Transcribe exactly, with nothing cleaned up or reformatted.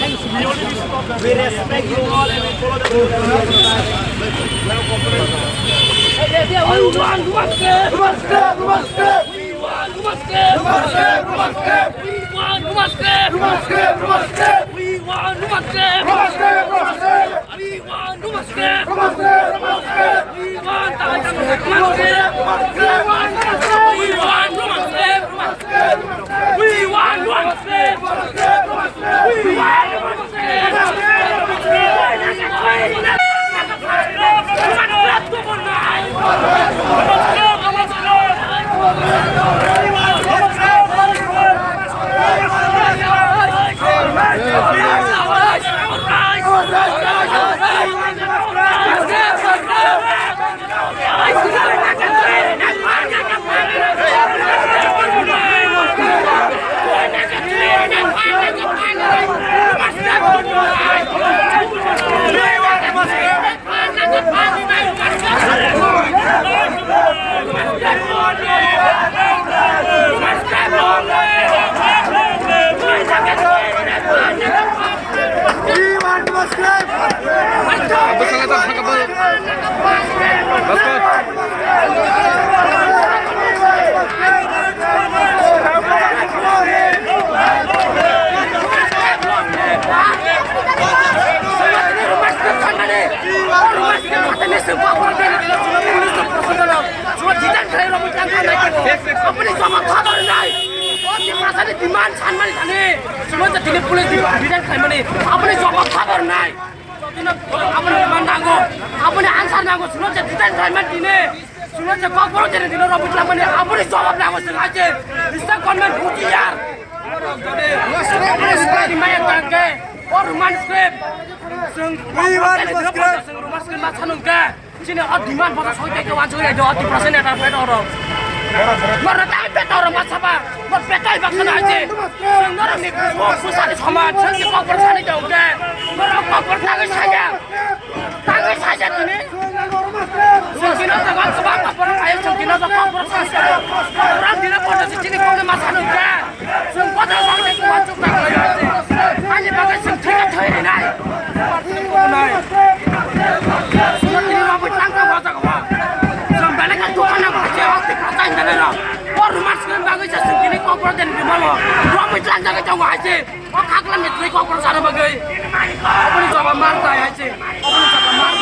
We respect you all and we follow the rules. We want Numan Script! Numan Script! Numan Script! We want Numan Script! Numan Script! Numan Script! We want Numan Script! Numan Script! We want Numan Script! Numan Script! Numan Script! We want Numan Script! Numan Script! Numan Script! We want Numan Script! We want Numan Script! We want Numan Script! We want Numan Script! Aboni jawab kha rwnai. O Tiprasani demand sanmani thani. Chwng je tini police di-, detain khlaimani. Aboni jawab kha rwnai. Aboni demand nango. Aboni answer nango. Chwng je detain khlaimani tini. Chwng je kokborok je tini romwi khlaimani. Aboni jawab nango chwng haje. Nisa government huti yar. Maya tangke. O Roman script. Chwng Roman script. Chwng Roman script ma sanungke. Chini o demand bosa soi tei uansuk ya, o Tiprasa neta peto oro. Moro tai peto oro masaba, mor peto ibak sana aje. Sing norok ni pusari somaj, sing ki kokbor sani jauh ke. Norok kokbor tangwi saja. Tangwi saja tini. Sing kino jaga kebang kokbor ayo, sing kino jaga kokbor sani. Orang dina bosa chini kokbor masanu ke. Chwng kotor bagwi uansuk tang lai. Ani bagwi chwng thwi thwi rinai. Chwng tini romwi tang tang o jaga o. Chwng belai khe dukha nang hai se o Tiprasa hinwi rok. O Roman script bagwi se chwng tini kokborok den bimalo. Romwi tlang jagwi tongo hai se. O khaklam ni twi kokborok sana bagwi. Oboni jawab mar tai hai se. Oboni jawab mar.